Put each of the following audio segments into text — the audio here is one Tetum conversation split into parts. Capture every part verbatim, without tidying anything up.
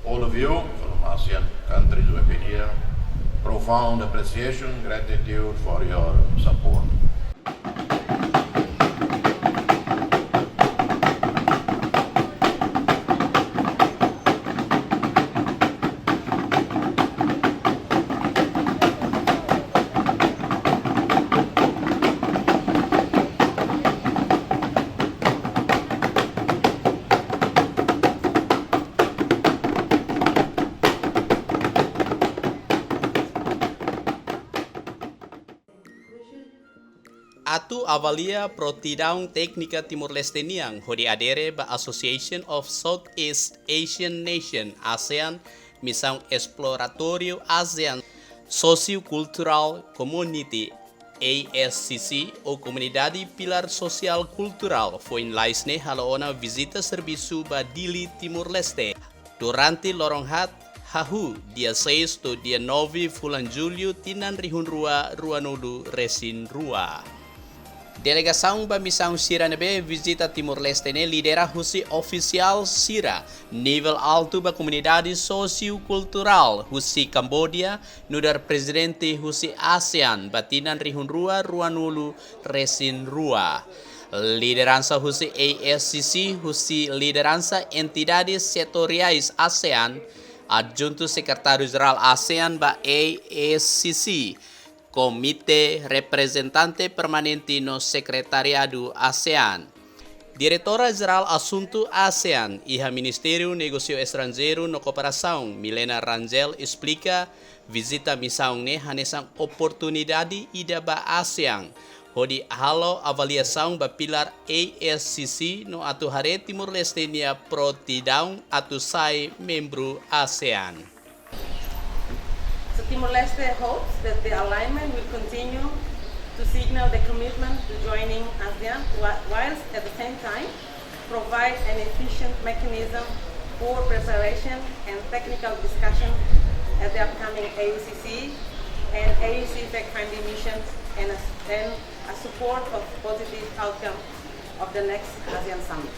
All of you from ASEAN countries, we pay profound appreciation, gratitude for your support. Atu avalia prontidaun téknika Timor-Leste nian hodi adere ba Association of Southeast Asian Nation, ASEAN, Misaun Esploratóriu ASEAN Socio-Cultural Community, A S C C, ou Komunidade Pilár Sosiál Kulturál, foin lalais ne'e halo ona vizita servisu ba Dili, Timor-Leste, durante loron haat, hahú dia seis to'o dia nove fulan Jullu tinan rihun rua ruanulu resin rua. Delegasaun ba misaun sira ne'ebé vizita Timor-Leste ne'e lidera husi ofisiál sira nivel altu ba komunidade sosiokulturál husi Kamboja, nu'udar prezidente husi ASEAN ba tinan rihun rua ruanulu resin rua. Lideransa husi A S C C, husi lideransa entidades setoriais ASEAN, Adjuntu Sekretáriu Jerál ASEAN ba A S C C, Komité Reprezentante Permanente no Sekretariadu ASEAN. Diretora Jerál Asuntu ASEAN iha Ministériu Negósiu Estranjeiru no Kooperasaun, Milena Rangel, esplika vizita misaun ne'e hanesan oportunidade ida ba ASEAN hodi halo avaliasaun ba pilár A S C C no atu haree Timor-Leste nia prontidaun atu sai membru ASEAN. So Timor-Leste hopes that the alignment will continue to signal the commitment to joining ASEAN, whi- whilst at the same time provide an efficient mechanism for preparation and technical discussion at the upcoming A S C C and A S C fact-finding missions and a, and a support of positive outcome of the next ASEAN Summit.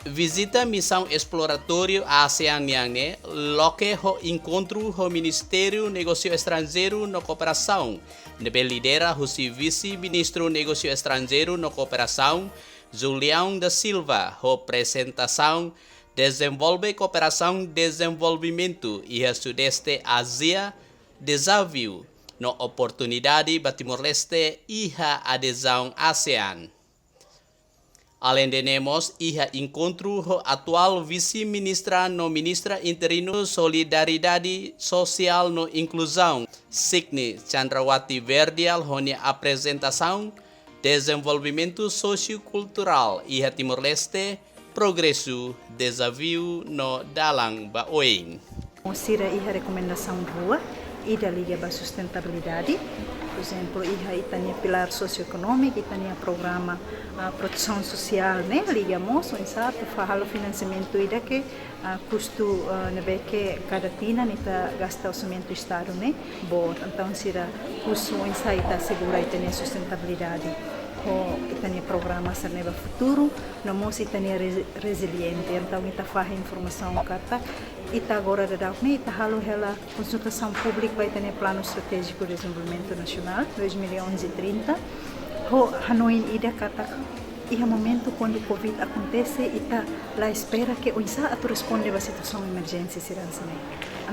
Vizita Misaun Esploratóriu ASEAN nian ne'e loke ho enkontru ho Ministériu Negósiu Estranjeiru no Kooperasaun, ne'ebé lidera husi Vise-Ministru Negósiu Estranjeiru no Kooperasaun, Julião da Silva, ho aprezentasaun Dezenvolve Kooperasaun Dezenvolvimentu iha Sudeste Ázia, Dezafiu no Oportunidade ba Timor-Leste iha Adezaun ASEAN. Aleinde ne'e mós iha enkontru ho atuál Vise-Ministra no Ministra Interinu Solidariedade Sosiál no Inkluzaun, Signy Chandrawati Verdial, ho nia aprezentasaun Dezenvolvimentu Sosiokulturál iha Timor-Leste, Progresu, Dezafiu no Dalan ba Oin. Sira iha rekomendasaun rua, ida liga ba sustentabilidade, por ezemplu, iha ita-nia pilár sosioekonómiku, ita-nia programa, ah, protesaun sosiál ne'e liga mós oinsá atu halo finansiamentu ida ke, ah, kustu, ah, ne'ebé ke kada tinan ita gasta orsamentu Estadu ne'e boot. Entaun sira husu oinsá ita asegura ita-nia sustentabilidade ho ita-nia programa sira-ne'e ba futuru, no mós ita-nia rezi-, reziliente. Entaun ita fahe informasaun katak ita agora daudaun ne'e ita halo hela konsultasaun públika ba ita-nia Planu Estratéjiku Dezenvolvimentu Nasionál dois mil e onze trinta, ho hanoin ida katak iha momentu kuandu covid akontese, ita la espera ke oinsá atu responde ba situasaun emerjénsia sira hanesan ne'e.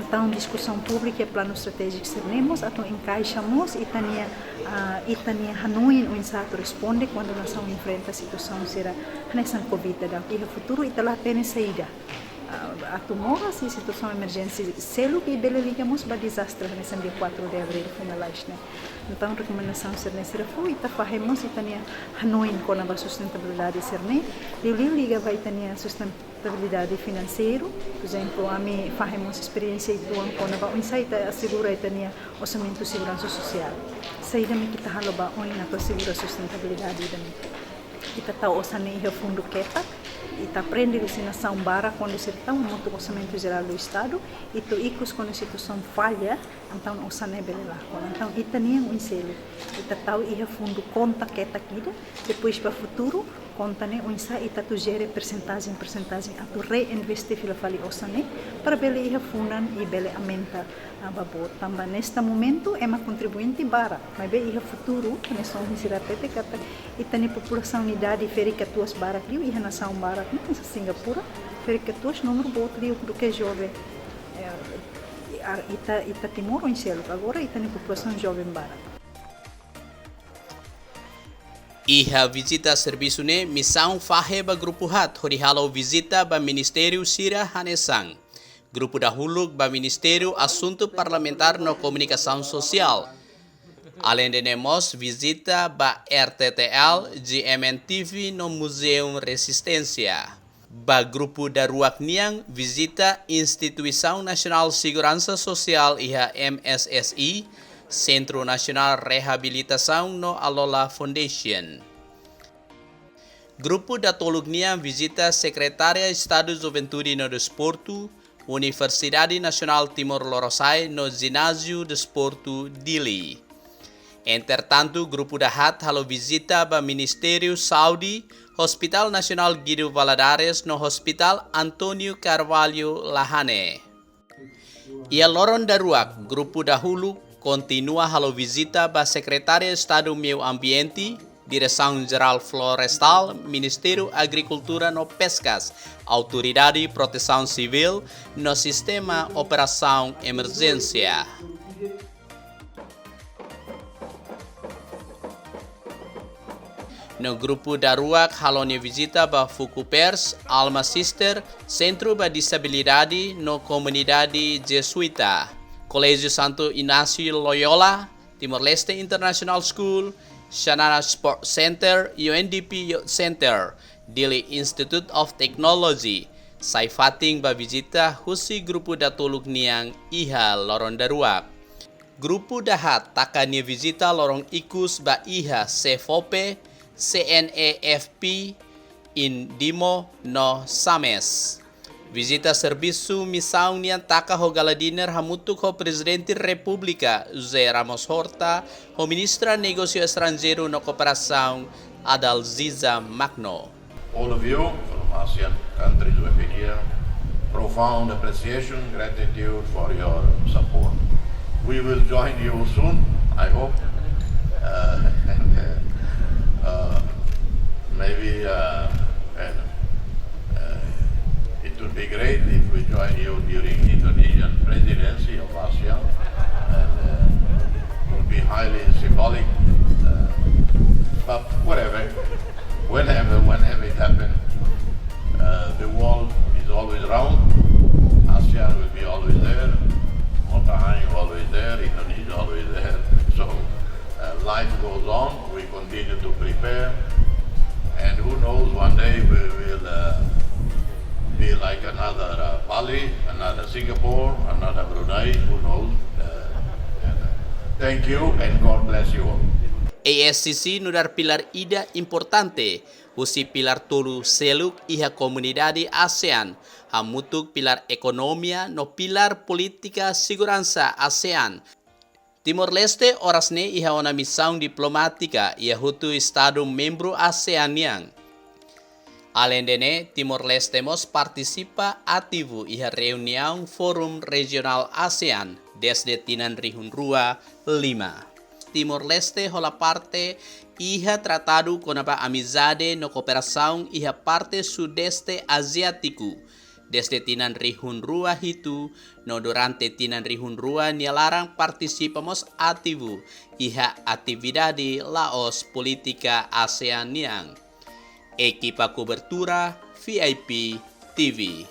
Entaun diskusaun públika iha planu estratéjiku sira-ne'e mós atu enkaixa mós ita-nia, ah, ita-nia hanoin oinsá atu responde kuandu nasaun enfrenta situasaun sira hanesan covid daudaun. Iha futuru ita la hatene saida, ah, atu moras iha situasaun emerjénsia seluk, i bele liga mós ba dezastre hanesan dia quatro de abril foin lalais ne'e. Entaun rekomendasaun sira-ne'e sira fó, ita fahe mós ita-nia hanoin kona-ba sustentabilidade sira-ne'e, liuliu liga ba ita-nia sustentabilidade finanseiru. Por ezemplu, ami fahe mós esperiénsia uitoan kona-ba oinsá ita asegura ita-nia orsamentu seguransa sosiál. Saida mak ita halo ba oin atu asegura sustentabilidade ida-ne'e. Ita tau osan ne'e iha fundu ketak, ita aprende husi nasaun barak kuandu sira tau hamutuk Orsamentu Jerál do Estadu, i to'o ikus kuandu situasaun falla, entaun osan ne'e bele lakon. Entaun ita-nian oin seluk, ita tau iha fundu konta ketak ida, depois ba futuru, Konta ne'e oinsá ita atu jere persentajen, persentajen atu reinveste fila fali osan ne'e para bele iha funan i bele aumenta, ah, ba boot. Tanba neste momentu ema kontribuinte barak, maibé iha futuru, hanesan ohin sira hatete katak ita-nia populasaun idade ferik katuas barak liu iha nasaun barak, hanesan Singapura, ferik katuas númeru boot liu duké joven. Eh, a-, ita, ita timoroan seluk, agora ita-nia populasaun joven barak. Iha vizita servisu ne'e, misaun fahe ba grupu haat hodi halo vizita ba ministériu sira hanesan: grupu dahuluk ba Ministériu Asuntu Parlamentár no Komunikasaun Sosiál. Aleinde ne'e mós vizita ba R T T L, G M N T V no Muzeu Rezisténsia. Ba grupu daruak nian, vizita Instituisaun Nasionál Seguransa Sosiál iha M S S I, Sentru Nasionál Reabilitasaun no Alola Foundation. Grupu datoluk nian vizita Sekretária Estadu Juventude no Desportu, Universidade Nasionál Timor Lorosa'e no Jináziu Desportu Dili. Entretantu, grupu dahaat halo vizita ba Ministériu Saúde, Hospital Nasionál Guido Valadares no Hospital António Carvalho Lahane. Iha loron daruak, grupu dahuluk kontinua halo vizita ba Sekretária Estadu Meiu Ambiente, Diresaun Jerál Florestál, Ministériu Agrikultura no Peskas, Autoridade Protesaun Sivíl no Sistema Operasaun Emerjénsia. No grupu daruak halo nia vizita ba Fuku Pers, Alma Sister, Sentru ba Disabilidade no Komunidade Jesuita, Koléjiu Santo Inácio Loyola, Timor-Leste International School, Xanana Sport Center, U N D P Youth Center, Dili Institute of Technology, sai fatin ba vizita husi grupu datoluk nian iha loron daruak. Grupu dahaat taka nia vizita loron ikus ba iha CEFOPE, C N E F P, INDIMO no SAMES. Vizita servisu misaun nian taka ho gala dinner hamutuk ho Prezidente Repúblika José Ramos Horta, ho Ministra Negósiu Estranjeiru no Kooperasaun Adalziza Magno. All of you from ASEAN countries, we media, profound appreciation, gratitude for your support. We will join you soon, I hope. Uh, and, uh, uh, maybe, uh, and, uh, it would be great if we join you during Indonesian presidency of ASEAN. And, uh, it would be highly symbolic. Uh, but whatever, whenever, whenever it happens, uh, the world is always round. ASEAN will be always there. Matahari always there. Indonesia always there. So, uh, life goes on. We continue to prepare. And who knows, one day we will, uh, be like another, uh, Bali, another Singapore, another Brunei. Who knows? Uh, and, uh, thank you and God bless you all. A S C C nu'udar pilár ida importante husi pilár tolu seluk iha komunidade ASEAN, hamutuk pilár ekonomia no pilár polítika seguransa ASEAN. Timor-Leste oras ne'e iha ona misaun diplomátika iha hotu estadu membru ASEAN nian. Aleinde ne'e, Timor-Leste mós partisipa ativu iha reuniaun Fórum Rejionál ASEAN dezde tinan rihun rua lima. Timor-Leste hola parte iha tratadu kona-ba amizade no kooperasaun iha parte Sudeste Aziátiku dezde tinan rihun rua hitu, no durante tinan rihun rua nia laran partisipa mós ativu iha atividade la'ós polítika ASEAN nian. Ekipa kobertura V I P T V.